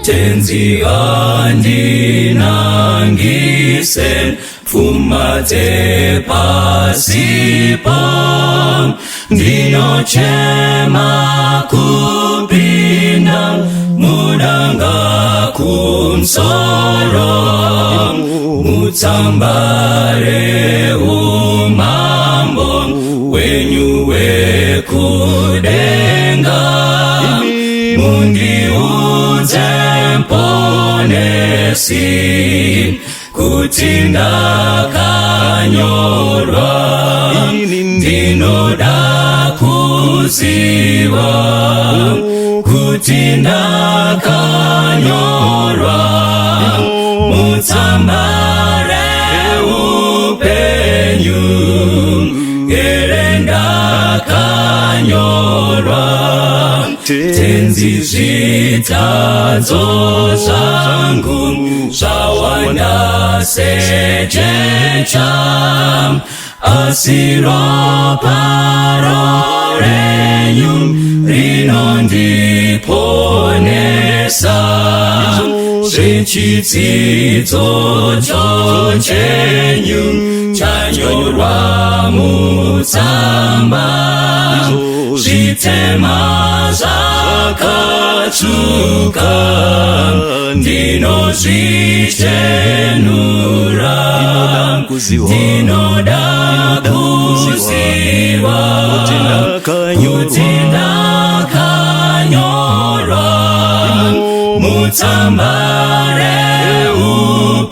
Tenzi andinangise pfuma dzepasipo. Ndinochema kupinda mudanga kumsoro, mutsamba reumambo wenyu wekudenga. Mundiudze, Mponesi, kuti ndakanyorwa. Ndinoda kuziva kuti ndakanyorwa mutsamba reupenyu here, ndakanyorwa. Tenzi, zvitadzo zvangu zvawanda sejecha, asi ropa renyu rinondiponesa. Zvechitsidzo chenyu chanyorwa mutsamba, zvitema zvakatsvuka ndinozvichenura. Ndinoda kuziva kuti ndakanyorwa mutsamba reupenyu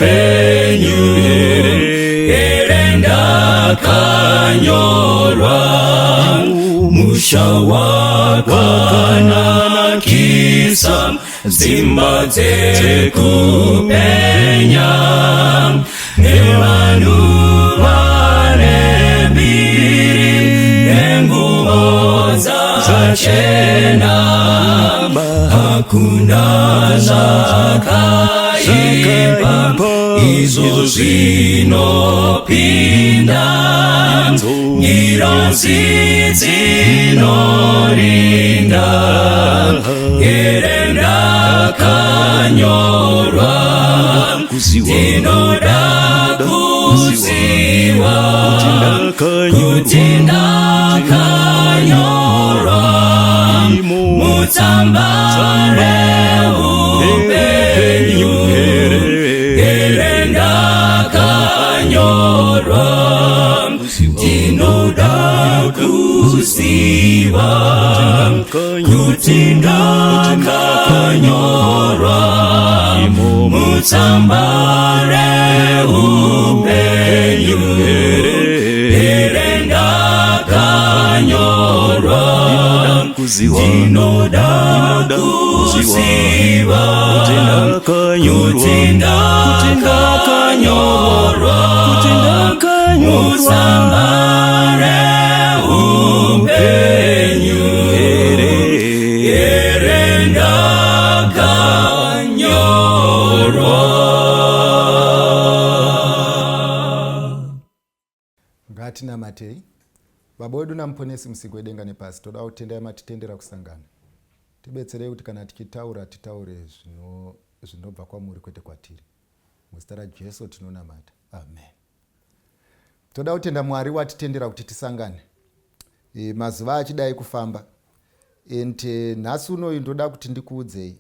here, ndakanyorwa. Musha wakanakisa, dzimba dzekupenya, nevanhu vane mbiri nenguvo dzachena. Hakuna zvakaipa izvo zvinopinda. Ngirozi dzinorinda here, ndakanyorwa. Ndinoda kuziva kuti ndakanyorwa mutsamba reupenyu here, ndakanyorwa. Ndinoda kuziva kuti ndakanyorwa mutsamba reupenyu here, ndakanyorwa. Ndinoda kuziva kuti ndakanyorwa mutsamba reupenyu here, ndakanyorwa. Ngatinamatei. Baba wedu naMuponesi, Musiki wedenga nepasi, toda kutendai matitendera kusangana. Tibetserei kuti kana tichitaura, titaure zvinobva kwamuri, kwete kwatiri. Muzita raJesu tinonamata, amen. Toda kutenda Mwari watitendera kuti tisangane mazuva achidai kufamba. And nhasi unoyu ndoda kuti ndikuudzei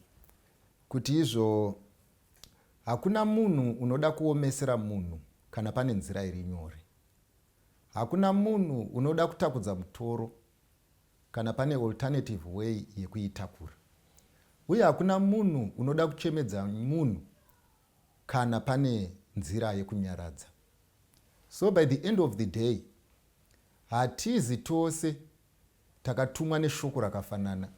kuti izvo hakuna munhu unoda kuomesera munhu kana pane nzira iri nyore. Hakuna munhu unoda kutakudza mutoro kana pane alternative way yekuitakura. Uye hakuna munhu unoda kuchemedza munhu kana pane nzira yekunyaradza. So by the end of the day, hatizi tose takatumwa neshoko rakafanana,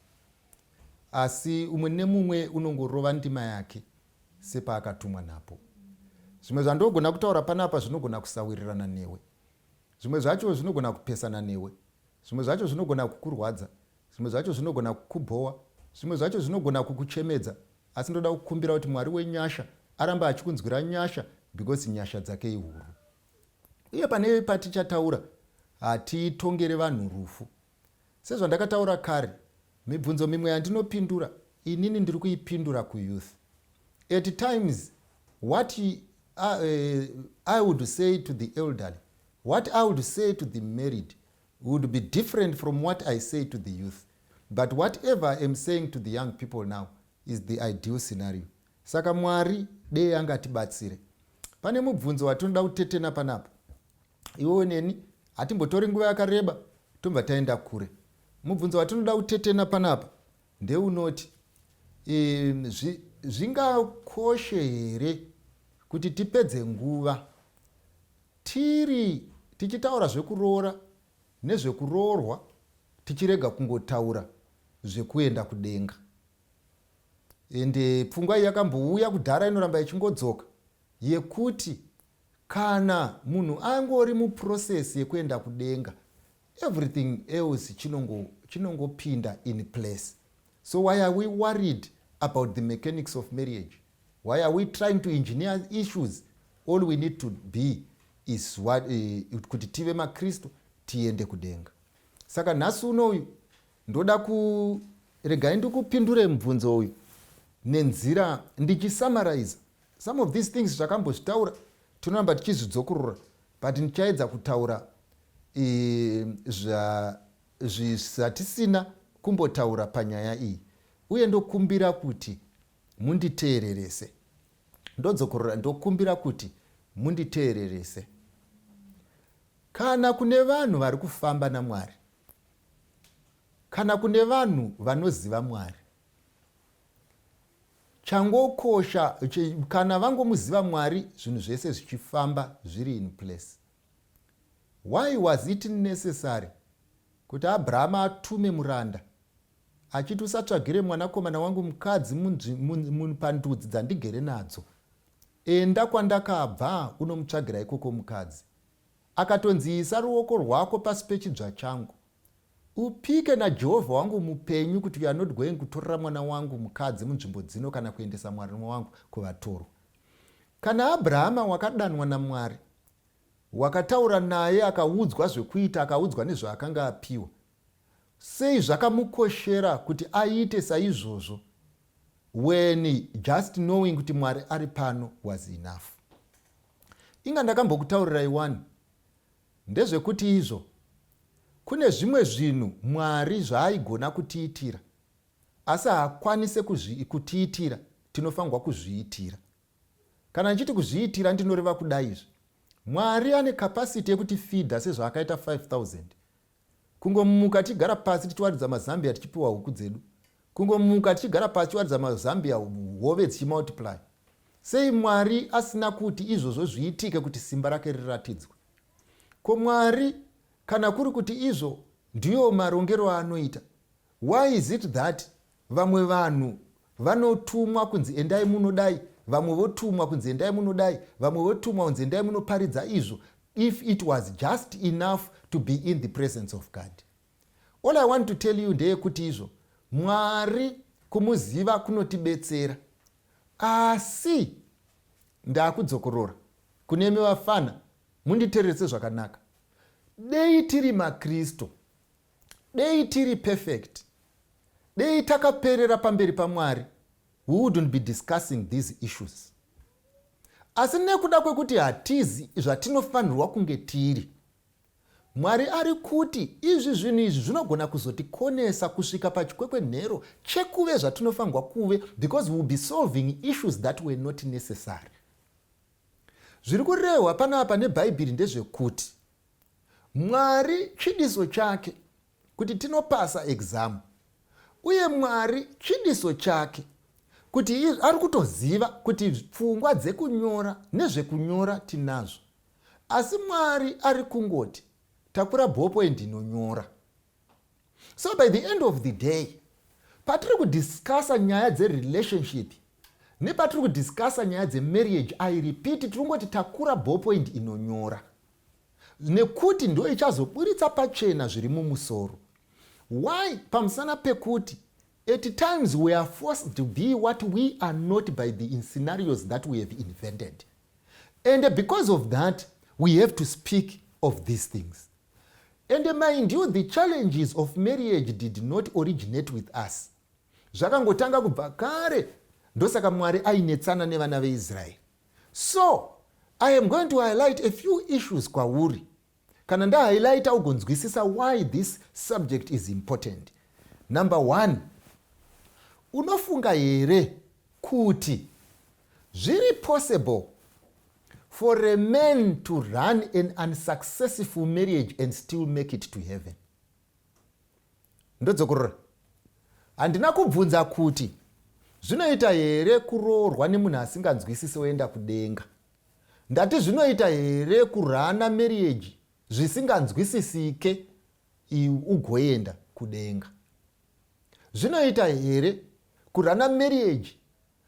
asi umwe nemumwe unongorova ndima yake sepaakatumwa napo. Zvimwe zvandogona kutaura panapa zvinogona kusawirirana newe, zvimwe zvacho zvinogona kupesana newe, zvimwe zvacho zvinogona kukurwadza, zvimwe zvacho zvinogona kukubhowa, zvimwe zvacho zvinogona kukuchemedza. Asi ndoda kukumbira kuti Mwari wenyasha arambe achikunzwira nyasha, because nyasha dzake ihuru. Uye pane patichataura, hatitongere vanhu rufu. Sezvandakataura kare, mibvunzo mimwe yandinopindura inini, ndiri kuipindura kuyouth. At times what I would say to the elderly, what I would say to the married would be different from what I say to the youth, but whatever I am saying to the young people now is the ideal scenario. Saka Mwari dei angatibatsire. Pane mubvunzo watinoda kutetena panapa. Iwewe neni hatimbotori nguva yakareba, tobva taenda kure. Mubvunzo watinoda kutetena panapa ndeunoti, zvingakoshe here kuti tipedze nguva tiri tichitaura zvekuroora nezvekuroorwa, tichirega kungotaura zvekuenda kudenga? Ende pfungwa iyi yakambouya kudhara, inoramba ichingodzoka, yekuti kana munhu angori muprocess yekuenda kudenga, everything else chinongopinda in place. So why are we worried about the mechanics of marriage? Why are we trying to engineer issues? All we need to be is what, kuti tive maKristu, tiende kudenga. Saka nhasi unoyu ndoda kuregai ndikupindure mubvunzo uyu nenzira ndichisummarize some of these things. Zvakambozvitaura, tinoramba tichizvidzokorora, but ndichaedza kutaura zvatisina kumbotaura panyaya iyi, uye ndokumbira kuti munditeererese. Ndodzokorora, ndokumbira kuti munditeererese. Kana kune vanhu vari kufamba naMwari, kana kune vanhu vanoziva Mwari, changokosha, kana vangomuziva Mwari, zvinhu zvese zvichifamba zviri in place, why was it necessary kuti Abrahama atume muranda achiti, "Usatsvagire mwanakomana wangu mukadzi pandudzi dzandigere nadzo. Enda kwandakabva, unomutsvagira ikoko mukadzi"? Akatonzi, "Isa ruoko rwako pasi pechidzva changu, upike naJehovha wangu mupenyu kuti you are not going kutorera mwana wangu mukadzi munzvimbo dzino kana kuendesa mwana wangu kuvatorwa." Kana Abrahama wakadanwa naMwari, wakataura naye, akaudzwa zvekuita, akaudzwa nezvaakanga apiwa, sei zvakamukoshera kuti aite saizvozvo when just knowing kuti Mwari ari pano was enough? Inga ndakambokutaurirai wani, ndezvekuti izvo kune zvimwe zvinhu Mwari zvaaigona kutiitira, asi haakwanise kutiitira, tinofanirwa kuzviitira. Kana ndichiti kuzviitira, ndinoreva kudaizvi: Mwari ane capacity yekutifeeda sezvaakaita 5000. Kungomuka tichigara pasi tichiwaridza mazambia, tichipiwa huku dzedu. Kungomuka tichigara pasi tichiwaridza mazambia, hove dzichimultiply. Sei Mwari asina kuti izvozvo zviitike kuti simba rake riratidzwe? Ko Mwari, kana kuri kuti izvo ndiyo marongero aanoita, why is it that vamwe vanhu vanotumwa kunzi endai munodai, vamwe votumwa kunzi endai munodai, vamwe votumwa kunzi endai munoparidza izvo, if it was just enough to be in the presence of God? All I want to tell you ndeyekuti izvo Mwari kumuziva kunotibetsera. Asi ndaakudzokorora kunemi vafana, munditeerese zvakanaka. Dei tiri maKristu, dei tiri perfect, dei takaperera pamberi paMwari, we wouldn't be discussing these issues. Asi nekuda kwekuti hatizi zvatinofanirwa kunge tiri, Mwari ari kuti izvi zvinhu izvi zvinogona kuzotikonesa kusvika pachikwekwenhero chekuve zvatinofanirwa kuve, because we will be solving issues that were not necessary. Zviri kurehwa panapa neBhaibheri ndezvekuti Mwari chidiso chake kuti tinopasa exam, uye Mwari chidiso chake kuti ari kutoziva kuti pfungwa dzekunyora nezvekunyora tinazvo, asi Mwari ari kungoti takura ballpoint inonyora. So by the end of the day, patiri kudiscussa nyaya dzerelationship nepatiri kudiscussa nyaya dzemarriage, I repeat, tiri kungoti takura ballpoint inonyora, nekuti ndo ichazoburitsa pachena zviri mumusoro. Why? Pamusana pekuti at times we are forced to be what we are not by the scenarios that we have invented, and because of that we have to speak of these things. And mind you, the challenges of marriage did not originate with us. Zvakangotanga kubva kare. Ndosaka Mwari ainetsana nevana veIsraeri. So I am going to highlight a few issues kwauri. Kana ndahighlighta ugonzwisisa why this subject is important. Number one, unofunga here kuti zviri possible for a man to run an unsuccessful marriage and still make it to heaven? Ndodzokorora, handina kubvunza kuti zvinoita here kuroorwa nemunhu asinganzwisisi oenda kudenga. Ndati zvinoita here kurana marriage zvisinganzwisisike ugoenda kudenga? Zvinoita here kurana marriage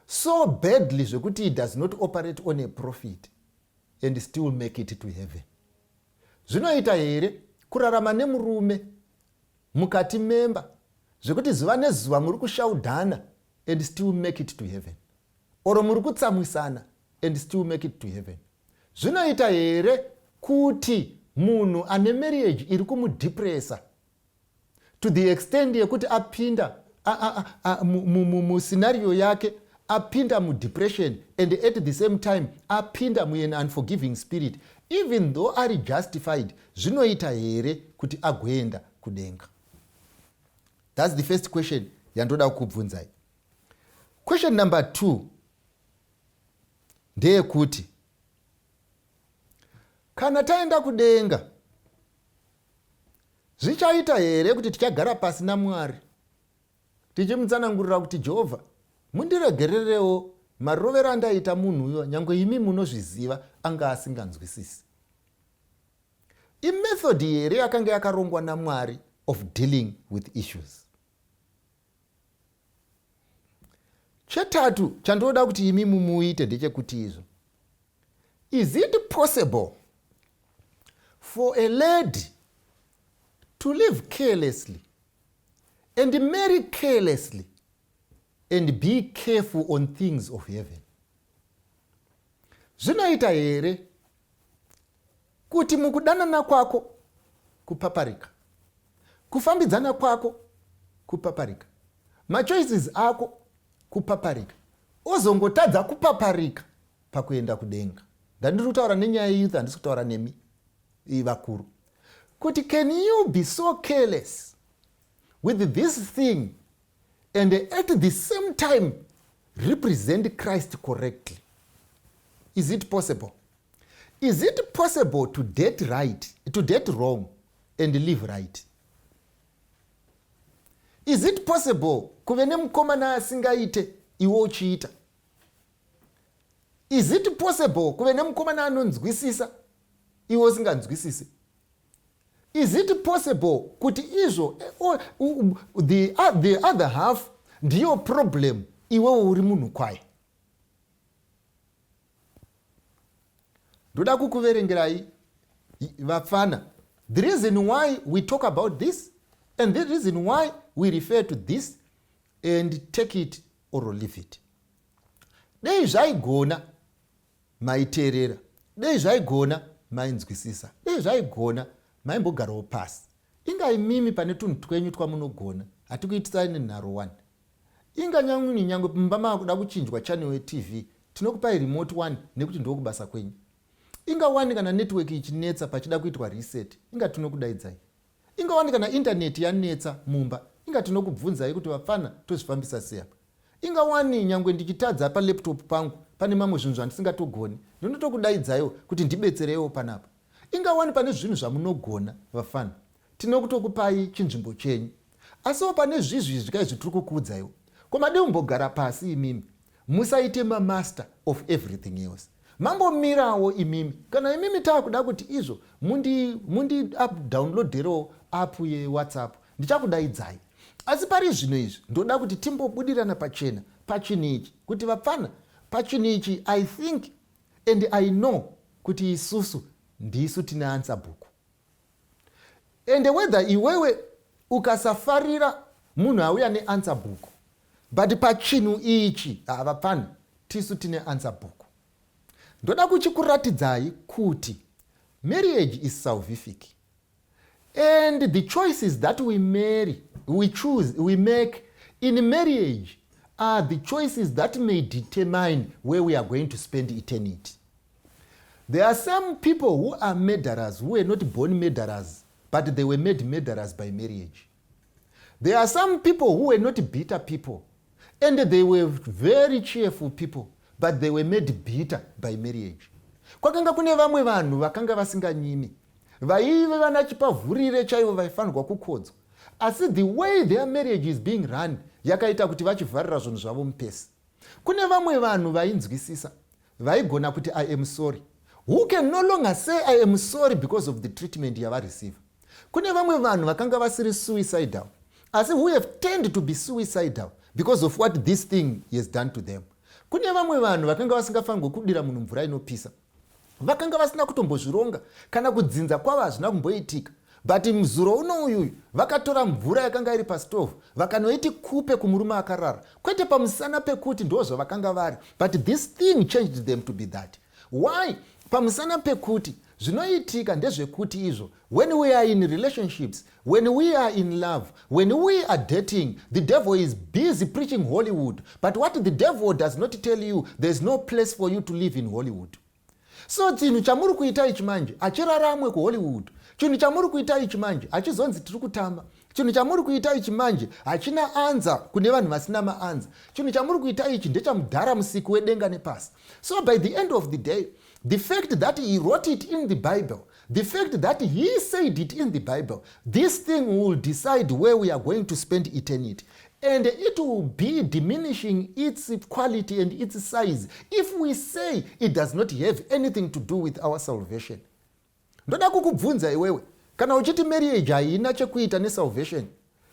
so badly zvekuti it does not operate on a profit and still make it to heaven? Zvinoita here kurarama nemurume mukati memba zvekuti zuva nezuva muri kushaudhana and still make it to heaven? Or muri kutsamwisana and still make it to heaven? Zvinoita here kuti munhu ane marriage iri kumudepressa to the extent yekuti apinda muscenario yake, apinda mudepression and at the same time apinda muan unforgiving spirit, even though ari justified, zvinoita here kuti agoenda kudenga? That's the first question yandoda kukubvunzai. Question number 2 ndeyekuti kana taenda kudenga, zvichaita here kuti tichagara pasi naMwari tichimutsanangurira kuti, "Jehovha, mundiregererewo marovero andaita munhu uyo, nyange imi munozviziva anga asinganzwisisi"? Imethod here yakanga yakarongwa naMwari of dealing with issues? Chetatu chandoda kuti imi mumuite ndechekuti izvo, is it possible for a lady to live carelessly and marry carelessly and be careful on things of heaven? Zvinoita here kuti mukudanana kwako kupaparika, kufambidzana kwako kupaparika, machoices ako kupaparika, ozongotadza kupaparika pakuenda kudenga? Ndandiri kutaura nenyaya yeyouth, handisi kutaura nemi vakuru, kuti can you be so careless with this thing and at the same time represent Christ correctly? Is it possible? Is it possible to date right, to date wrong and live right? Is it possible kuve nemukomana asingaite, iwe uchiita? Is it possible kuve nemukomana anonzwisisa, iwe usinganzwisisi? Is it possible kuti izvo the other half ndiyo problem, iwewo uri munhu kwaye? Ndoda kukuverengerai, vafana, the reason why we talk about this and the reason why we refer to this, and take it or leave it. Dei zvaigona maiteerera, dei zvaigona mainzwisisa, dei zvaigona maimbogarawo pasi. Inga imimi pane tunhu twenyu twamunogona, hatikuitisai nenharo 1. Inga nyamwini, nyange mumba maakuda kuchinjwa channel yeTV, tinokupai remote 1 nekuti ndokubasa kwenyu. Inga wani kana network ichinetsa, pachida kuitwa reset, inga tinokudaidzai. Inga wani kana indaneti yanetsa mumba, inga tinokubvunzai kuti, "Vafana, tozvifambisa sei apa?" Inga wani nyangwe ndichitadza palaptop pangu, pane mamwe zvinhu zvandisingatogoni, ndinotokudaidzaiwo kuti ndibetsereiwo panapa. Inga wani pane zvinhu zvamunogona, vafana, tinokutokupai chinzvimbo chenyu. Asiwo pane zvizvi zvikai zvitiri kukuudzaiwo, komadi kumbogara pasi imimi, musaite mamaster of everything else. Mambomirawo imimi. Kana imimi taakuda kuti izvo mundi downloaderewo mundi app yeWhatsApp, ndichakudaidzai. Asi pari zvino izvi ndoda kuti timbobudirana pachena pachinhu ichi, kuti vapfana, pachinhu ichi I think and I know kuti isusu ndisu tine answer book. And whether iwewe ukasafarira munhu auya neanswer book, but pachinhu ichi havapfana, tisu tine answer book. Ndoda kuchikuratidzai kuti marriage is salvific and the choices that we marry, we choose, we make in marriage are the choices that may determine where we are going to spend eternity. There are some people who are murderers who were not born murderers, but they were made murderers by marriage. There are some people who were not bitter people, and they were very cheerful people, but they were made bitter by marriage. Kwakanga kune vamwe vanhu vakanga vasinganyimi, vaive vana chipavhurire chaivo, vaifanirwa kukodzwa, asi the way their marriage is being run yakaita kuti vachivharira zvinhu zvavo mupesi. Kune vamwe vanhu vainzwisisa, vaigona kuti, "I am sorry," who can no longer say, "I am sorry," because of the treatment yavareceive. Kune vamwe vanhu vakanga vasiri suicidal, asi who have tend to be suicidal because of what this thing has done to them. Kune vamwe vanhu vakanga vasingafanirwi kudira munhu mvura inopisa, vakanga vasina kutombozvironga, kana kudzinza kwavo hazvina kumboitika, but muzuro uno uyuyu vakatora mvura yakanga iri pastovhu, vakanoiti kupe kumurume akarara, kwete pamusana pekuti ndo zvavakanga vari, but this thing changed them to be that. Why? Pamusana pekuti zvinoitika ndezvekuti izvo, when we are in relationships, when we are in love, when we are dating, the devil is busy preaching Hollywood. But what the devil does not tell you, there is no place for you to live in Hollywood. So chinhu chamuri kuita ichi manje hachiraramwe kuHollywood. Chinhu chamuri kuita ichi manje hachizonzi tiri kutamba. Chinhu chamuri kuita ichi manje hachina anza kune vanhu vasina maanza. Chinhu chamuri kuita ichi ndechamudhara musiki wedenga nepasi. So by the end of the day, the fact that he wrote it in the Bible, the fact that he said it in the Bible, this thing will decide where we are going to spend eternity, and it will be diminishing its quality and its size if we say it does not have anything to do with our salvation. Ndoda kukubvunza iwewe, kana uchiti marriage haina chekuita nesalvation,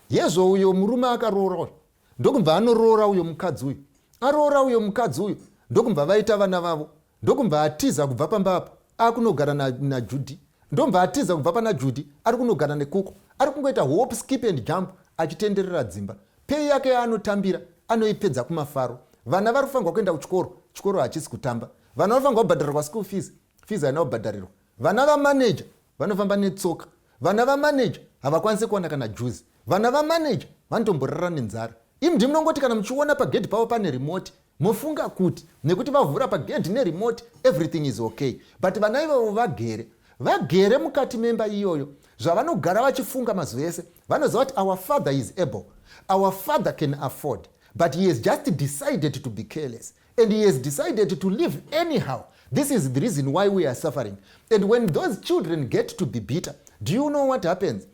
yezvo uyo murume akaroora, ndokubva anoroora uyo mukadzi uyu, aroora uyo mukadzi uyu, ndokubva vaita vana vavo, ndokubva atiza kubva pamba apo, akunogara naJudhi, ndobva atiza kubva pana Judhi, ari kunogara nekuko, ari kungoita hop, skip and jump, achitenderera dzimba. Pay yake yaanotambira anoipedza kumafaro. Vana vari kufanirwa kuenda kuchikoro, chikoro hachisi kutamba. Vana vanofanirwa kubhadharirwa school fees, fees haina kubhadharirwa. Vana vamaneja vanofamba netsoka. Vana vamaneja havakwanisi kuwana kana juzi. Vana vamaneja vanotomborara nenzara. Imi ndimunongoti kana muchiona pagedhi pavo pane remote, mofunga kuti nekuti vavhura pagedhi neremote, everything is okay. But vana ivavo vagere, vagere mukati memba iyoyo, zvavanogara vachifunga mazuva ese, vanoziva kuti our father is able, our father can afford, but he has just decided to be careless and he has decided to live anyhow. This is the reason why we are suffering. And when those children get to be bitter, do you know what happens?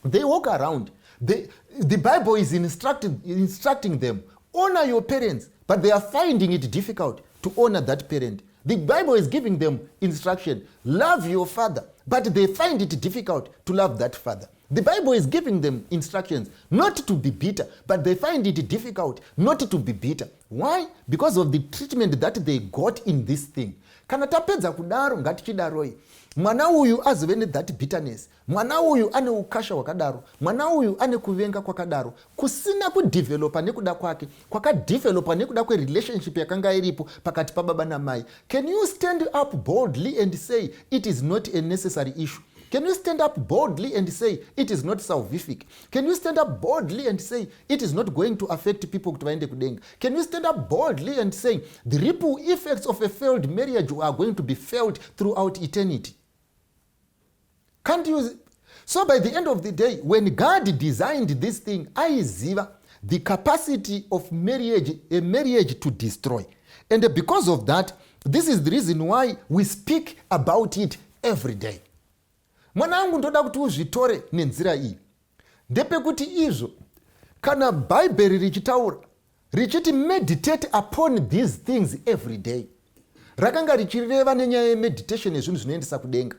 They walk around. The Bible is instructing them, "Honor your parents," but they are finding it difficult to honor that parent. The Bible is giving them instruction, "Love your father," but they find it difficult to love that father. The Bible is giving them instructions not to be bitter, but they find it difficult not to be bitter. Why? Because of the treatment that they got in this thing. Kana tapedza kudaro, ngatichidaroi, mwana uyu azove nethat bitterness, mwana uyu ane ukasha hwakadaro, mwana uyu ane kuvenga kwakadaro, kusina kudhivhelopa nekuda kwake, kwakadhivhelopa nekuda kwerelationship yakanga iripo pakati pababa namai. Can you stand up boldly and say it is not a necessary issue? Can you stand up boldly and say it is not salvific? Can you stand up boldly and say it is not going to affect people kuti vaende kudenga? Can you stand up boldly and say the ripple effects of a failed marriage are going to be felt throughout eternity? Can't you? So by the end of the day, when God designed this thing, aiziva the capacity of marriage, a marriage to destroy. And because of that, this is the reason why we speak about it every day. Mwana wangu, ndoda kuti uzvitore nenzira iyi. Ndepekuti izvo kana Bhaibheri richitaura richiti, "Meditate upon these things every day," rakanga richireva nenyaya yemeditation yezvinhu zvinoendesa kudenga,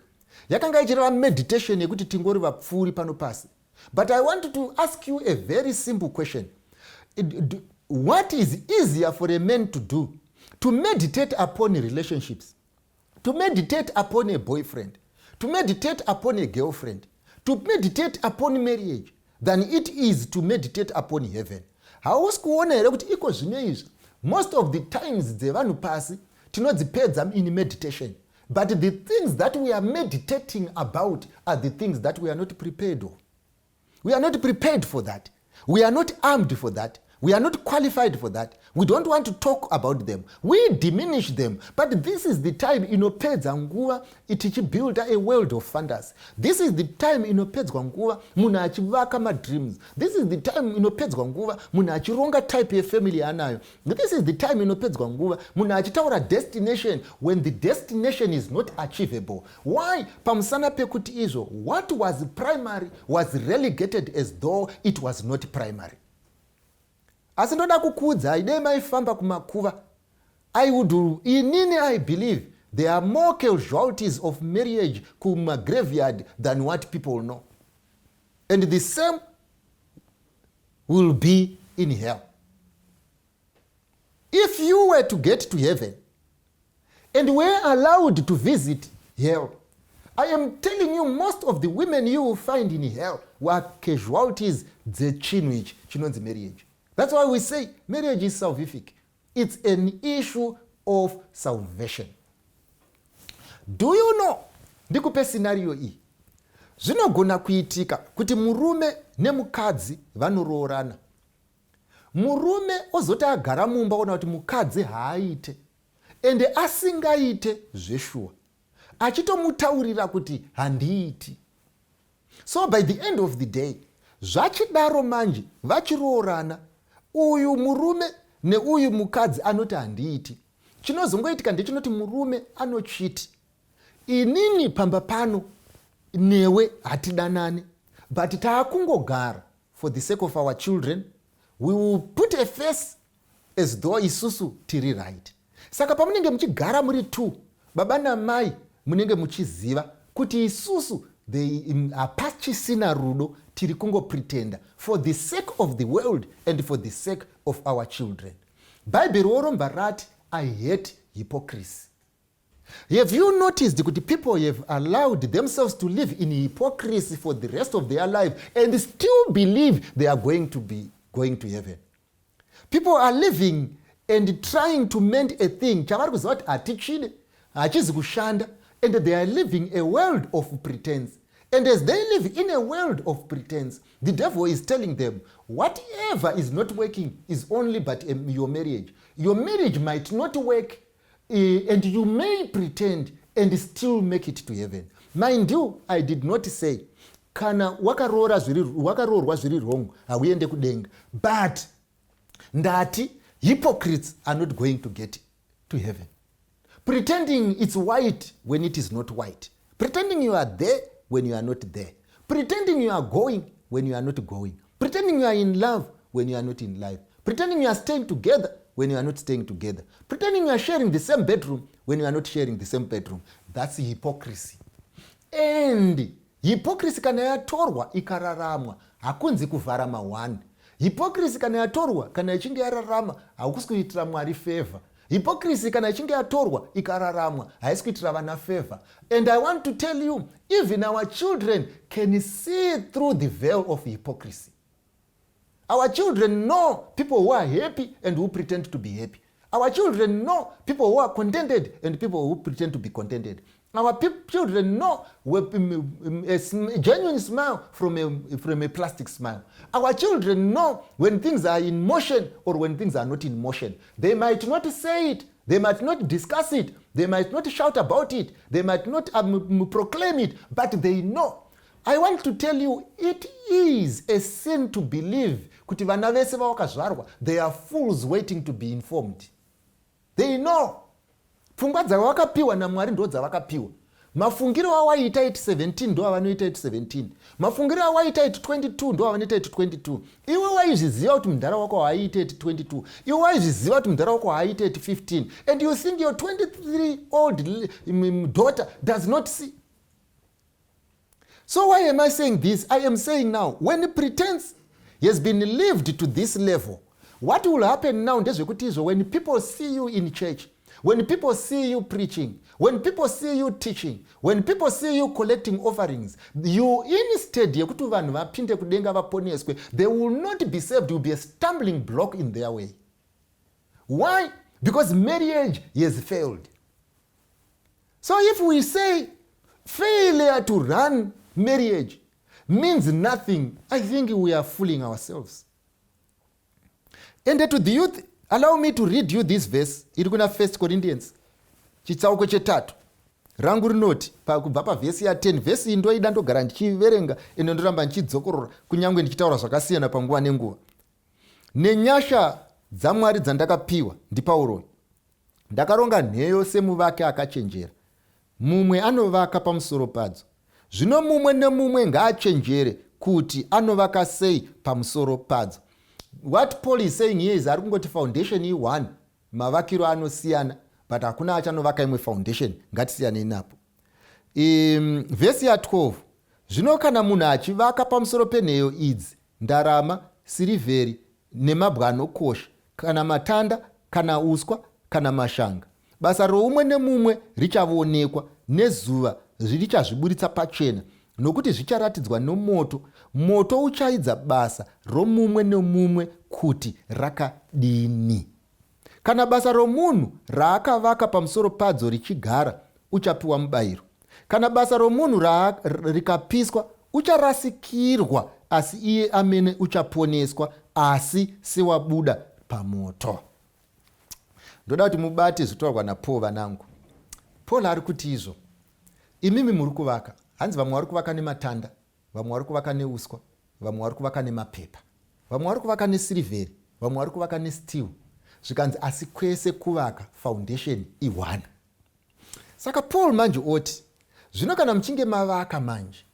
yakanga ichireva meditation yekuti tingori vapfuuri pano pasi. But I want to ask you a very simple question. What is easier for a man to do? To meditate upon relationships, to meditate upon a boyfriend, to meditate upon a girlfriend, to meditate upon marriage, than it is to meditate upon heaven? Hausi kuona here kuti iko zvino izvi most of the times dzevanhu pasi tinodzipedza in meditation, but the things that we are meditating about are the things that we are not prepared of? We are not prepared for that. We are not armed for that. We are not qualified for that. We don't want to talk about them. We diminish them. But this is the time inopedza nguva tichibuilda a world of fantasy. This is the time inopedzwa nguva munhu achivaka madreams. This is the time inopedzwa nguva munhu achironga type yefamily yaanayo. This is the time inopedzwa nguva munhu achitaura destination when the destination is not achievable. Why? Pamusana pekuti izvo what was primary was relegated as though it was not primary. Asi ndoda kukuudzai, dei maifamba kumakuva, I would, inini I believe there are more casualties of marriage kumagraveyard than what people know. And the same will be in hell. If you were to get to heaven and were allowed to visit hell, I am telling you, most of the women you will find in hell were casualties dzechinhu ichi chinonzi marriage. That's why we say marriage is salvific. It's an issue of salvation. Do you know, ndikupe scenario iyi. Zvinogona kuitika kuti murume nemukadzi vanoroorana, murume ozoti agara mumba ona kuti mukadzi haaite, ende asingaite zveshuwa, achitomutaurira kuti handiiti. So by the end of the day, zvachidaro manje, vachiroorana, uyu murume neuyu mukadzi anoti handiiti. Chinozongoitika ndechinoti murume anochiti, "Inini pamba pano newe hatidanani, but taakungogara for the sake of our children. We will put a face as though isusu tiri right." Saka pamunenge muchigara muri two, baba namai, munenge muchiziva kuti isusu hapachisina rudo, tiri kungopretenda for the sake of the world and for the sake of our children. Bhaibheri woromba rati, "I hate hypocrisy." Have you noticed kuti people have allowed themselves to live in hypocrisy for the rest of their life and still believe they are going to be going to heaven? People are living and trying to mend a thing chavari kuziva kuti hatichide, hachizi kushanda, and they are living a world of pretense. And as they live in a world of pretense, the devil is telling them whatever is not working is only but your marriage. Your marriage might not work, and you may pretend and still make it to heaven. Mind you, I did not say kana wakaroorwa zviri wrong hauende kudenga, but ndati hypocrites are not going to get to heaven. Pretending it's white when it is not white, pretending you are there when you are not there, pretending you are going when you are not going, pretending you are in love when you are not in love, pretending you are staying together when you are not staying together, pretending you are sharing the same bedroom when you are not sharing the same bedroom, that's hypocrisy. And hypocrisy kana yatorwa ikararamwa, hakunzi kuvhara ma1. Hypocrisy kana yatorwa, kana ichinge yararama, haukusi kuitira Mwari favor. Hypocrisy kana ichinge yatorwa ikararamwa, haisi kuitira vana favor. And I want to tell you, even our children can see through the veil of hypocrisy. Our children know people who are happy and who pretend to be happy. Our children know people who are contented and people who pretend to be contented. Our children know a genuine smile from a plastic smile. Our children know when things are in motion or when things are not in motion. They might not say it, they might not discuss it, they might not shout about it, they might not proclaim it, but they know. I want to tell you, it is a sin to believe kuti vana vese vawakazvarwa, they are fools waiting to be informed. They know. Pfungwa dzavakapiwa naMwari ndo dzavakapiwa. Mafungiro awaita at 17 ndo avanoita at 17. Mafungiro awaita at 22 ndo avanoita at 22. Iwe waizviziva kuti mudhara wako haaite at 22. Iwe waizviziva kuti mudhara wako haaite at 15, and you think your 23 old daughter does not see. So why am I saying this? I am saying now, when pretense has been lived to this level, what will happen now ndezvekuti izvo when people see you in church, when people see you preaching, when people see you teaching, when people see you collecting offerings, you, instead yekuti vanhu vapinde kudenga vaponeswe, they will not be saved. Will be a stumbling block in their way. Why? Because marriage has failed. So if we say failure to run marriage means nothing, I think we are fooling ourselves. And to the youth, allow me to read you this verse iri kuna 1 Corinthians chitsauko chetatu. Rangu rinoti kubva pavhesi ya10. Vhesi iyi ndoida, ndogara ndichiverenga ende ndoramba ndichidzokorora, kunyange ndichitaura zvakasiyana panguva nenguva. Nenyasha dzaMwari dzandakapiwa, ndiPauro, ndakaronga nheyo semuvaki akachenjera, mumwe anovaka pamusoro padzo. Zvino mumwe nemumwe ngaachenjere kuti anovaka sei pamusoro padzo. What Paul is saying here is, ari kungoti foundation i1, mavakiro anosiyana, but hakuna achanovaka imwe foundation. Ngatisiyanei napo. Vhesi ya12: Zvino kana munhu achivaka pamusoro penheyo idzi, ndarama, sirivheri nemabwe anokosha, kana matanda, kana uswa, kana mashanga, basa roumwe nemumwe richaonekwa, nezuva richazviburitsa pachena, nokuti zvicharatidzwa nomoto. Moto uchaidza basa romumwe nemumwe kuti rakadini. Kana basa romunhu raakavaka pamusoro padzo richigara, uchapiwa mubayiro. Kana basa romunhu rikapiswa, ucharasikirwa, asi iye amene uchaponeswa, asi sewabuda pamoto. Ndoda kuti mubate zvitaurwa naPaul, vanangu. Paul ari kuti izvo, imimi muri kuvaka, hanzi vamwe vari kuvaka nematanda, vamwe vari kuvaka neuswa, vamwe vari kuvaka nemapepa, vamwe vari kuvaka nesirivheri, vamwe vari kuvaka nesteel. Zvikanzi asi kwese kuvaka, foundation i1. Saka Paul manje oti, zvino kana muchinge mavaka manje,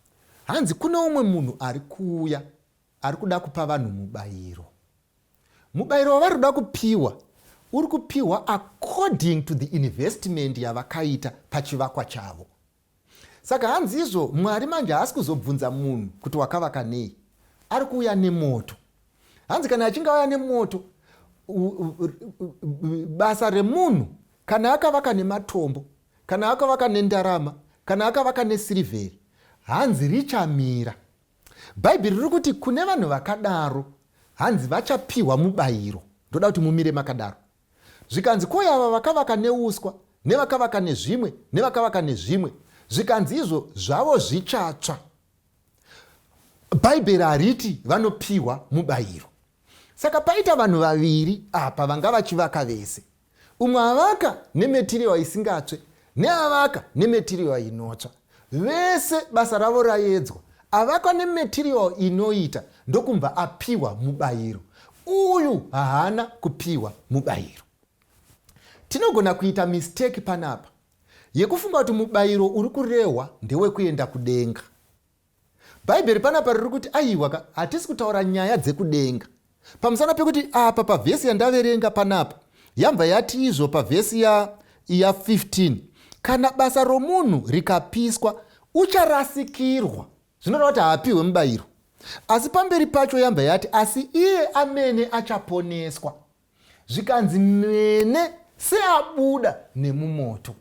hanzi kune umwe munhu ari kuuya, ari kuda kupa vanhu mubayiro. Mubayiro wavari kuda kupiwa uri kupiwa according to the investment yavakaita pachivakwa chavo. Saka hanzi izvo, Mwari manje haasi kuzobvunza munhu kuti wakavaka nei. Ari kuuya nemoto. Hanzi kana achinge auya nemoto, basa remunhu, kana akavaka nematombo, kana akavaka nendarama, kana akavaka nesirivheri, hanzi richamira. Bhaibheri riri kuti kune vanhu vakadaro, hanzi vachapiwa mubayiro. Ndoda kuti mumire makadaro. Zvikanzi koyava vakavaka neuswa, nevakavaka nezvimwe, nevakavaka nezvimwe, zvikanzi izvo zvavo zvichatsva. Bhaibheri hariti vanopiwa mubayiro. Saka paita vanhu vaviri apa vanga vachivaka vese. Umwe avaka nematerial isingatsve, neavaka nematerial inotsva. Vese basa ravo raedzwa. Avakwa nematerial inoita ndokumva apiwa mubayiro, uyu haana kupiwa mubayiro. Tinogona kuita mistake panapa yekufunga kuti mubayiro uri kurehwa ndewekuenda kudenga. Bhaibheri panapa riri kuti aiwa ka, hatisi kutaura nyaya dzekudenga, pamusana pekuti apa pavhesi yandaverenga panapa yambva yati izvo pavhesi ya15, kana basa romunhu rikapiswa, ucharasikirwa. Zvinoreva kuti haapiwe mubayiro. Asi pamberi pacho yambva yati asi iye amene achaponeswa. Zvikanzi mene seabuda nemumoto.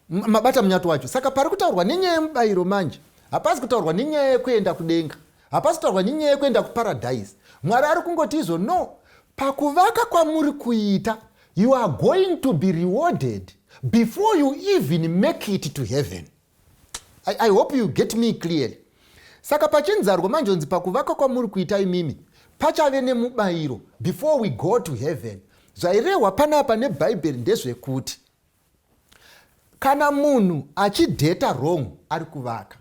Mabata munyato wacho? Saka pari kutaurwa nenyaya yemubayiro manje hapasi kutaurwa nenyaya yekuenda kudenga, hapasi kutaurwa nenyaya yekuenda kuparadhaisi. Mwari ari kungoti izvo, no, pakuvaka kwamuri kuita, you are going to be rewarded before you even make it to heaven. I hope you get me clearly. Saka pachinzarwo manje onzi pakuvaka kwamuri kuita imimi pachave nemubayiro before we go to heaven. Zvairehwa panapa nebhaibheri ndezvekuti kana munhu achidheta wrong, ari kuvaka.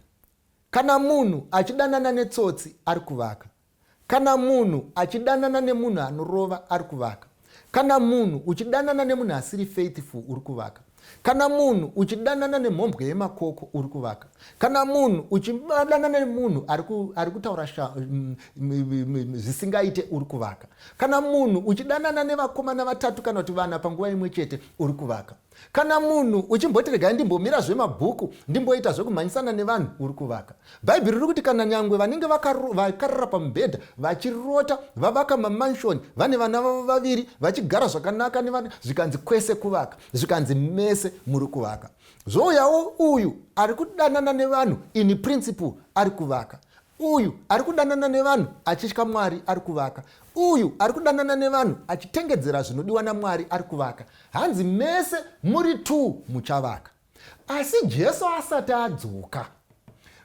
Kana munhu achidanana netsotsi, ari kuvaka. Kana munhu achidanana nemunhu anorova, ari kuvaka. Kana munhu uchidanana nemunhu asiri faithful, uri kuvaka. Kana munhu uchidanana nemhombwe yemakoko, uri kuvaka. Kana munhu uchidanana nemunhu ari kutaura zvisingaite, uri kuvaka. Kana munhu uchidanana nevakomana vatatu kana kuti vana panguva imwe chete, uri kuvaka. Kana munhu uchimboti regai ndimbomira zvemabhuku, ndimboita zvekumhanyisana nevanhu, uri kuvaka. Bhaibheri riri kuti kana nyangwe vanenge vakarara pamubhedha vachirota vavaka mamansion, vane vana vavo vaviri, vachigara zvakanaka nevana, zvikanzi kwese kuvaka. Zvikanzi mese muri kuvaka. Zvouyawo uyu ari kudanana nevanhu in principle, ari kuvaka. Uyu ari kudanana nevanhu achitya Mwari, ari kuvaka. Uyu ari kudanana nevanhu achitengedzera zvinodiwa naMwari, ari kuvaka. Hanzi mese muri t muchavaka, asi Jesu asati adzoka,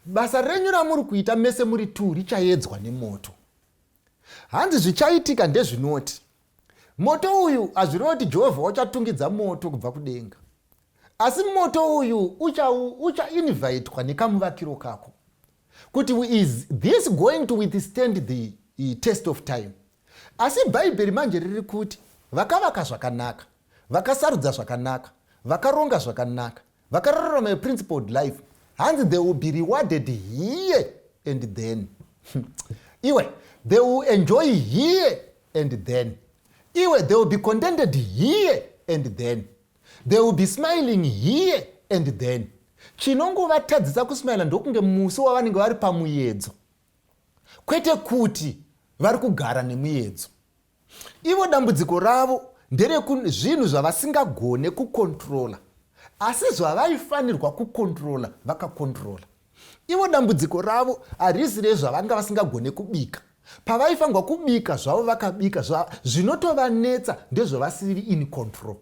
basa renyu ramuri kuita mese muri t richaedzwa nemoto. Hanzi zvichaitika ndezvinoti Moto uyu hazvireva kuti Jehovha uchatungidza moto kubva kudenga, asi moto uyu uchainvitwa ucha nekamuvakiro kako kuti is this going to withstand the test of time. Asi Bhaibheri manje riri kuti vakavaka zvakanaka, vakasarudza zvakanaka, vakaronga zvakanaka, vakararama a principled life, hanzi they will be rewarded here and then. Iwe, they will enjoy here and then. Iwe, they will be contented here and then. They will be smiling here and then. Chinongovatadzisa kusmaila ndokunge musi wavanenge vari pamuedzo, kwete kuti vari kugara nemuedzo. Ivo dambudziko ravo nderezvinhu zvavasingagone kukontrola, asi zvavaifanirwa kukontrola vakakontrola. Ivo dambudziko ravo harisi rezvavanga vasingagone kubika. Pavaifanirwa kubika zvavo vakabika, zvinotovanetsa ndezvavasiri in control.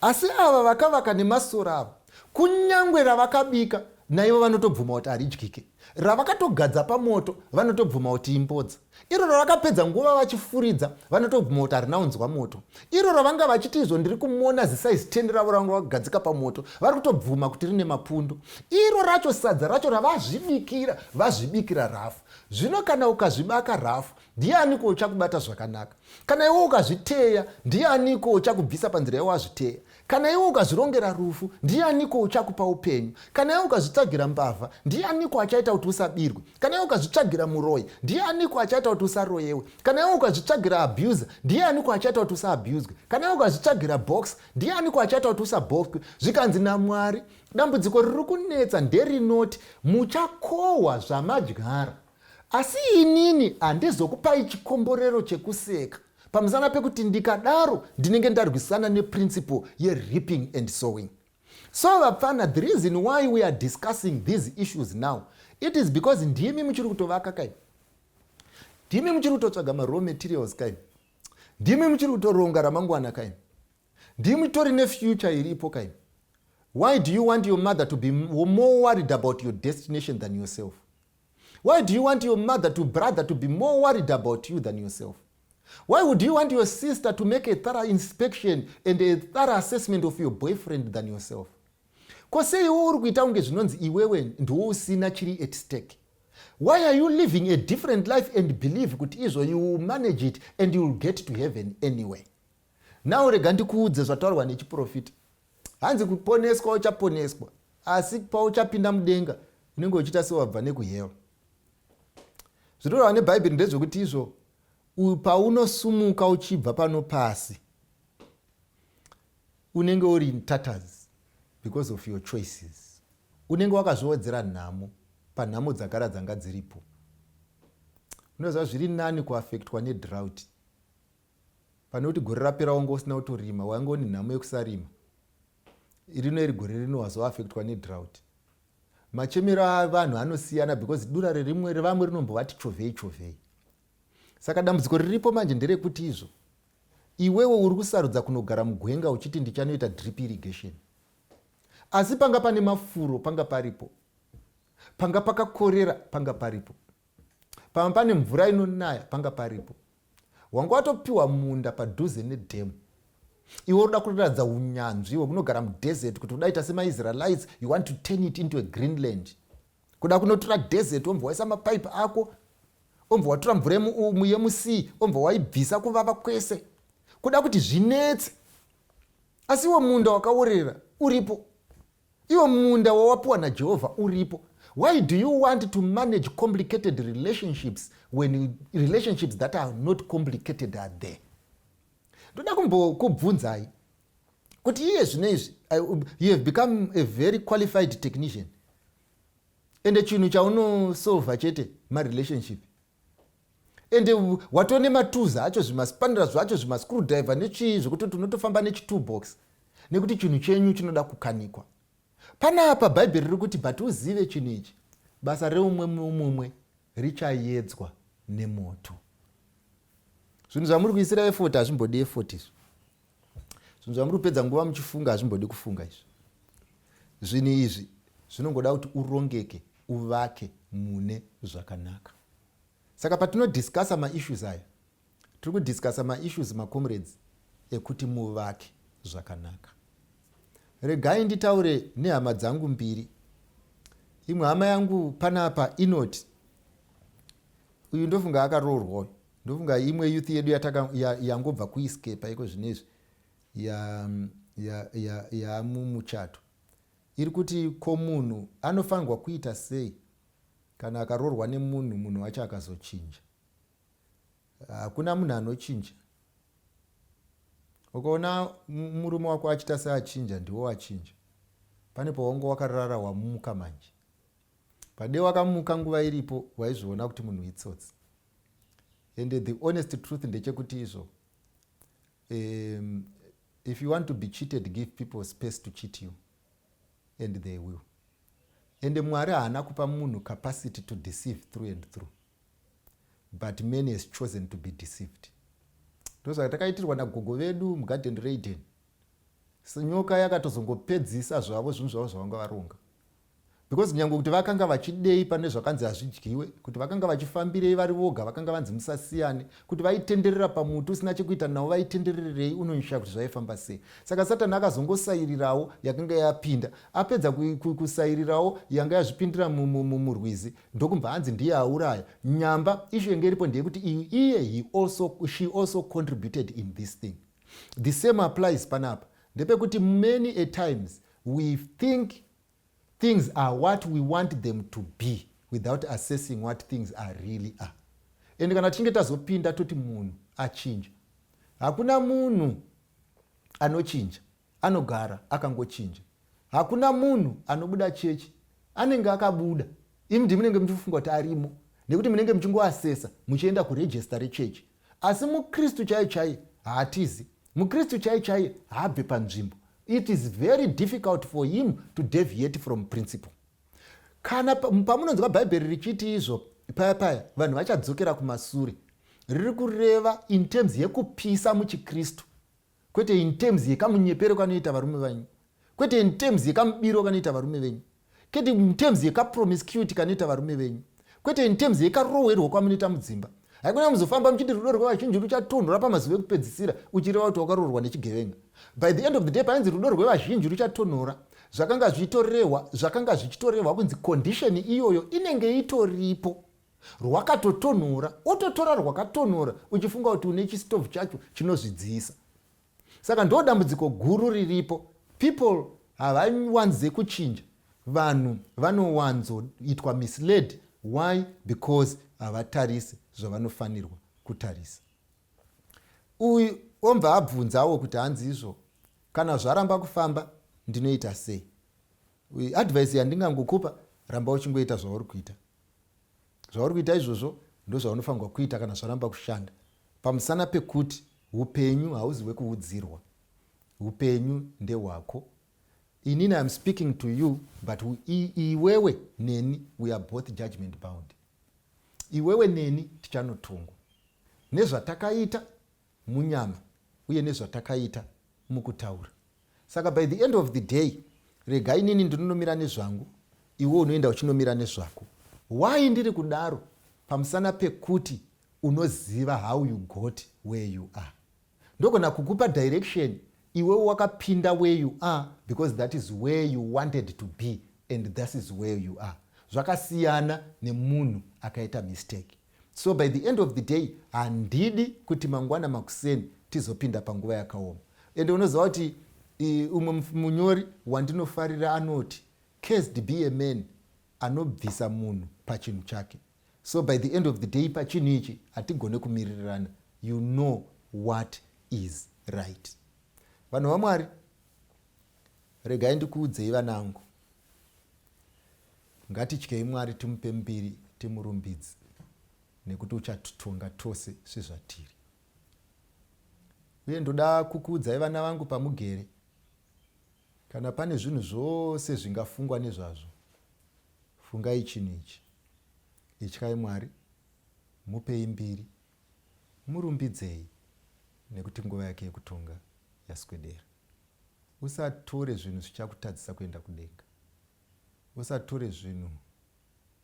Asi ava vakavaka nemasoro avo, kunyange ravakabika naivo vanotobvuma kuti haridyike, ravakatogadza pamoto vanotobvuma kuti imbodza, iro ravakapedza nguva vachifuridza vanotobvuma kuti harina unzwa moto, iro ravanga vachiti izvo ndiri kumona zisize 10 ravo ravanga vakagadzika pamoto vari kutobvuma kuti rine mapundu, iro racho sadza racho ravazvibikira vazvibikira rafu. Zvino kana ukazvibaka rafu, ndianiko uchakubata zvakanaka? Kana iwe ukazviteya, ndianiko uchakubvisa panzira yawazviteya? Kana iwe ukazvirongera rufu, ndianiko uchakupa upenyu? Kana iwe ukazvitsvagira mbavha, ndianiko achaita kuti usabirwe? Kana iwe ukazvitsvagira muroyi, ndianiko achaita kuti usaroyewe? Kana iwe ukazvitsvagira abuser, ndianiko achaita kuti usaabuswe? Kana iwe ukazvitsvagira box, ndianiko achaita kuti usabhoxwe? Zvikanzi naMwari, dambudziko riri kunetsa nderinoti muchakohwa zvamadyara, asi inini handizokupai chikomborero chekuseka, pamusana pekuti ndikadaro ndinenge ndarwisana neprinciple yereaping and sowing. So vapfana, the reason why we are discussing these issues now, it is because ndimi muchiri kutovaka kai, ndimi muchiri kutotsvaga maraw materials kai, ndimi muchiri kutoronga ramangwana kai, ndimi tori nefuture iripo kai. Why do you want your mother to be more worried about your destination than yourself? Why do you want your mother to brother to be more worried about you than yourself? Why would you want your sister to make a thorough inspection and a thorough assessment of your boyfriend than yourself? Ko sei iwe uri kuita kunge zvinonzi iwewe ndiwo usina chiri at stake? Why are you living a different life and believe kuti izvo you will manage it and you will get to heaven anyway? Now rega ndikuudze zvataurwa nechiprofita. Hanzi kuponeswa uchaponeswa, asi pauchapinda mudenga unenge uchiita sewabva nekuhell. Zvinoreva neBhaibheri ndezvekuti izvo paunosumuka uchibva pano pasi, unenge uri in tatters because of your choices. Unenge wakazviwedzera nhamo panhamo dzagara dzanga dziripo. Unoziva zviri nani kuafektwa nedrought pane kuti gore rapera wanga usina kutorima, wanga une nhamo yekusarima. Rino iri gore rino wazoafektwa nedrought. Machemero avanhu anosiyana because dura rerimwe revamwe rinombovati chovhei chovhei. Saka dambudziko riripo manje nderekuti izvo iwewe uri kusarudza kunogara mugwenga uchiti ndichanoita drip irrigation, asi panga pane mafuro panga paripo, panga pakakorera panga paripo, panga pane mvura inonaya panga paripo. Wanga watopiwa munda padhuze nedhemu, iwe unoda kuratidza unyanzvi hwekunogara mudesert kuti udaita semaIsraelites. You want to turn it into a greenland, kuda kunotora desert, wombva waisa mapaipi ako, ombva watora mvura yemusea, ombva waibvisa kuvava kwese, kuda kuti zvinetse. Asi iwo munda wakaorera uripo, iwo munda wawapiwa naJehovha uripo. Why do you want to manage complicated relationships when relationships that are not complicated are there? Ndoda kumbokubvunzai kuti iye zvino izvi you have become a very qualified technician, ende chinhu chaunosolva chete marelationship, ende watone matools acho, zvimaspanera zvacho, zvimascrewdriver nechii, zvekutoti unotofamba nechitoolbox nekuti chinhu chenyu chinoda kukanikwa. Panapa Bhaibheri riri kuti, but uzive chinhu ichi, basa reumwe mumwe richayedzwa nemoto. Zvinhu zvamuri kuisira effort hazvimbodi effort izvi. Zvinhu zvamuri kupedza nguva muchifunga hazvimbodi kufunga izvi. Zvinhu izvi zvinongoda kuti urongeke, uvake mune zvakanaka. Saka patinodiscussa maissues aya, tiri kudiscussa maissues, macomrades. ekuti muvake zvakanaka. Regai nditaure nehama dzangu mbiri. Imwe hama yangu panapa inoti, uyu ndofunga akaroorwa uyu, ndofunga imwe youth yedu yangobva ya kuescape iko zvinezvi yamumuchato ya, ya iri kuti, ko munhu anofanirwa kuita sei kana akaroorwa nemunhu, munhu wacho akazochinja? Hakuna munhu anochinja. Ukaona murume wako achiita seachinja, ndiwo wachinja. Pane pawange wakarara, wamuka manje. Pade wakamuka nguva iripo, waizviona kuti munhu itsotsi. And the honest truth ndechekuti izvo, if you want to be cheated, give people space to cheat you and they will. And Mwari haana kupa munhu capacity to deceive through and through, but man has chosen to be deceived. Ndozvaka takaitirwa nagogo vedu mugarden reEden. Nyoka yakatozongopedzisa zvavo zvinhu zvavo zvavanga varonga, because nyange kuti vakanga vachidei pane zvakanzi hazvidyiwe, kuti vakanga vachifambirei vari voga, vakanga vanzi musasiyane, kuti vaitenderera pamuti usina chekuita navo vaitendererei, unonyisha kuti zvaifamba sei. Saka Satani akazongosairirawo yakanga yapinda. Apedza kusairirawo yanga yazvipindira murwizi, ndokubva hanzi ndiye auraya nyamba. Issue yenge iripo ndeyekuti iye, she also contributed in this thing. The same applies panapa, ndepekuti many a times we think things are what we want them to be without assessing what things are really are. And kana tichinge tazopinda, toti munhu achinja. Hakuna munhu anochinja, anogara akangochinja. Hakuna munhu anobuda chechi, anenge akabuda. Imi ndi munenge muchifunga kuti arimo nekuti munenge muchingoasesa muchienda kuregister rechechi, asi mukristu chaiye chaiye haatizi. Mukristu chaiye chaiye haabve panzvimbo. It is very difficult for him to deviate from principle. Kana pamunonzwa Bhaibheri richiti izvo paya paya vanhu vachadzokera kumasure, riri kureva in terms yekupisa muchikristu, kwete in terms yekamunyepero kanoita varume venyu, kwete in terms yekamubiro kanoita varume venyu, kwete in terms yekapromiscuity kanoita varume venyu, kwete in terms yekarohwerwo kwamunoita mudzimba. Haikona muzofamba muchiti rudo rwevazhinji ruchatonhora pamazuva ekupedzisira, uchireva kuti wakaroorwa nechigevenga. By the end of the day, painzi rudo rwevazhinji ruchatonhora, zvakanga zvichitorehwa, zvakanga zvichitorehwa kunzi condition iyoyo inenge itoripo. Rwakatotonhora, ototora rwakatonhora, uchifunga kuti une chistovhu chacho chinozvidziisa. Saka ndo dambudziko guru riripo. People havawanze kuchinja, vanhu vanowanzoitwa misled. Why? Because havatarisi zvavanofanirwa kutarisa. Uyu ombva abvunzawo kuti hanzi izvo, kana zvaramba kufamba, ndinoita sei? Advice yandingangokupa, ramba uchingoita zvauri kuita. Zvauri kuita izvozvo ndo zvaunofanirwa kuita kana zvaramba kushanda, pamusana pekuti upenyu hauzi hwekuudzirwa, upenyu ndehwako. Inini I am speaking to you, but iwewe neni, we are both judgment bound. Iwewe neni tichanotongwa nezvatakaita munyama uye nezvatakaita mukutaura. Saka by the end of the day, rega inini ndinonomira nezvangu, iwe unoenda uchinomira nezvako. Why ndiri kudaro? Pamusana pekuti unoziva how you got where you are. Ndogona kukupa direction, iwe wakapinda where you are because that is where you wanted to be and that is where you are. Zvakasiyana nemunhu akaita mistake. So by the end of the day, handidi kuti mangwana makuseni tizopinda panguva yakaoma. Ende unoziva kuti umwe munyori wandinofarira anoti, "Cursed be a man anobvisa munhu pachinhu chake." So by the end of the day, pachinhu ichi hatigone kumiririrana. You know what is right. Vanhu vaMwari, regai ndikuudzei, vanangu, ngatityei Mwari, timupe mbiri, timurumbidze, nekuti uchatitonga tose sezvatiri. Uye ndoda kukuudzai, vana vangu, pamugere, kana pane zvinhu zvose zvingafungwa nezvazvo, fungai chinhu ichi: ityai Mwari, mupei mbiri, murumbidzei, nekuti nguva yake yekutonga yaswedera. Usatore zvinhu zvichakutadzisa kuenda kudenga. Usatore zvinhu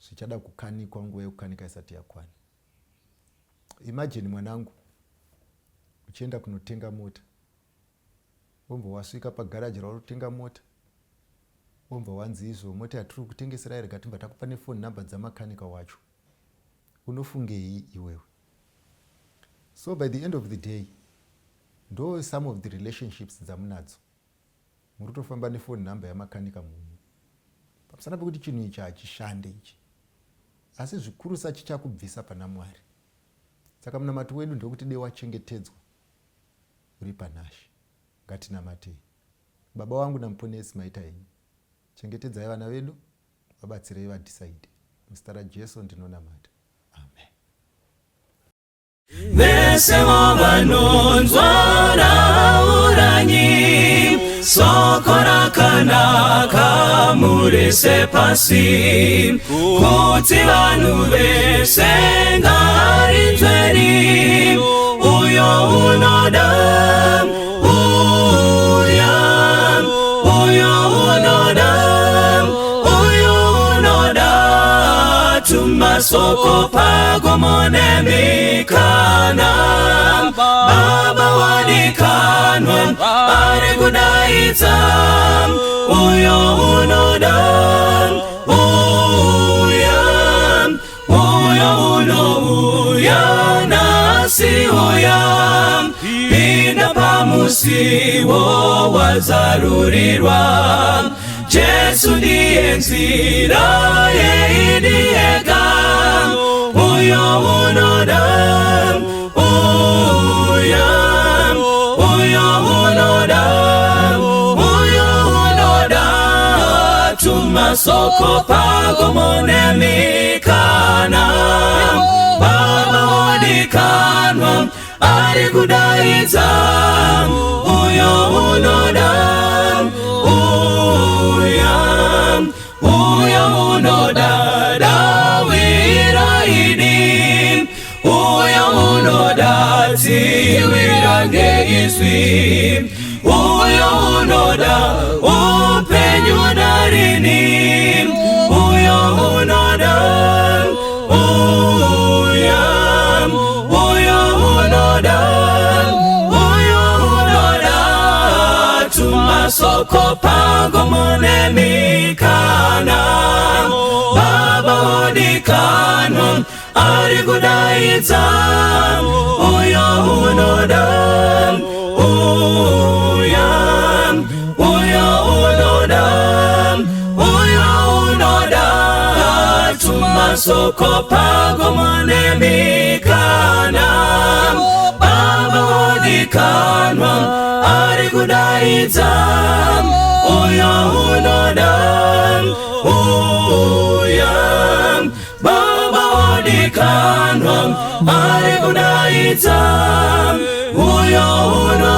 zvichada kukanikwa nguva yekukanika isati yakwana. Imagine, mwanangu, uchienda kunotenga mota. Wombva wasvika pagaraji rauri kutenga mota, wombva wanzi izvo mota yatiri kutengeserai, rega timbva takupa nefoni namba dzamakanika wacho. Unofungei iwewe? So by the end of the day, ndo some of the relationships dzamunadzo, muri kutofamba nefoni namba yamakanika mumwe pamusana pekuti chinhu ichi hachishande ichi, asi zvikurusa chichakubvisa pana Mwari. Saka munamato wedu ndekuti dei wachengetedzwa uri panashe. Ngatinamatei. Baba wangu naMuponesi, maita henyu. Chengetedzai vana vedu, vabatsirei vadecide. Muzita raJesu ndinonamata, amen. Vese vanonzwa, rauranyi soko rakanaka murise pasi, kuti vanhu vese ngarinzweri. Uyo unoda, uya. Uyo unoda, uyo unoda, tumasoko pago nemikana. Baba wadikanwa ari kudaidza, uyo unoda, uya. Uyo unouya nhasi, uya. Pinda pamusiwo wazarurirwa. Jesu ndiye nzira yeidiyega. Uyo unoda, uya. Uyo unoda, uyo unoda, tumasoko pago nemikana. Baba wadikanwa ari kudaidza, uyo unoda, uya. Uyo unoda, dawira ini. Uyo unoda, tsiwira ngeizwi. Uyo unoda upenyu narini, uyo unoda, uya. Uyo unoda, uyo unoda, tumasoko pago nemikana. Baba wadikanwa ari kudaidza, uyo unoda, uya. Uyo unoda, uyo unoda, tumasoko pago nemikana. Baba wadikanwa ari kudaidza, uyo unoda, uya. Baba wadikanwa ari kudaidza, uyo unoda.